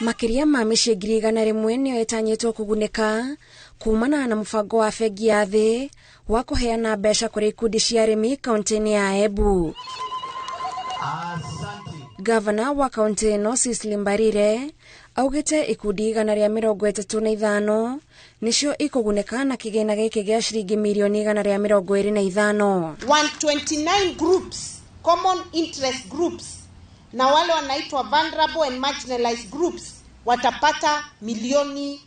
Makĩria ma mĩciĩ 100,000 nĩyo ĩtanyĩtwo kũgunĩka kumana na mũbango wa bengi ya thĩ wa kũheana mbeca kũrĩ ikundi cia arĩmi kaunti-inĩ ya Embu. Gavana wa kaunti ĩno Cecily Mbarire augĩte ikundi 135 nĩcio ikũgunĩka na kĩgĩna gĩkĩ gĩa ciringi mirioni 125. 129 groups, common interest groups, na wale wanaitwa vulnerable and marginalized groups watapata milioni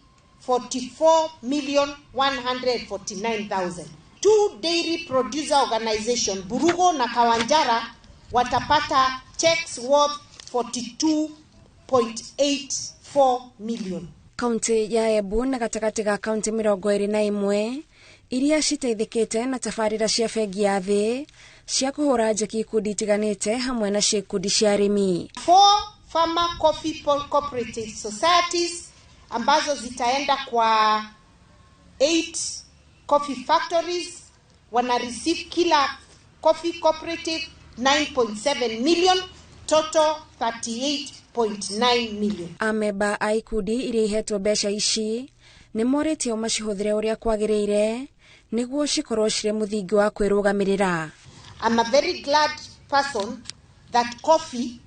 44 million 149,000. Two dairy producer organization, Burugo na Kawanjara, watapata checks worth 42.84 million. Kaunti ya Embu na gatagatĩ ga kaunti 21 iria citeithĩkĩte na tabarĩra cia bengi ya thĩ cia kũhũra njeki ikundi itiganĩte hamwe na cia ikundi cia arĩmi. Four farmer coffee cooperative societies ambazo zitaenda kwa 8 coffee factories wana receive kila coffee cooperative 9.7 million, total 38.9 million. Amemba a ikundi iria ihetwo mbeca ici nĩ morĩtio macihũthĩre ũrĩa kwagĩrĩire nĩguo cikorwo cirĩ mũthingi wa kwĩrũgamĩrĩra. I'm a very glad person that coffee,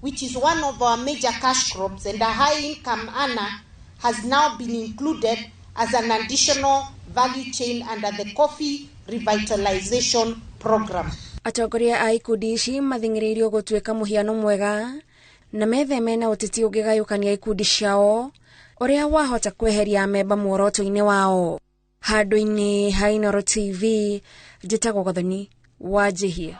which is one of our major cash crops and a high income earner, has now been included as an additional value chain under the Coffee Revitalization Program. Atongoria a ikundi ici mathing'ĩrĩirio gũtuĩka mũhiano mwega na metheme na ũteti ũngĩgayũkania ikundi ciao ũrĩa wahota kweheria amemba muoroto-inĩ wao. Handũ-inĩ ha Inooro TV, njĩtagwo Gathoni wa Njihia.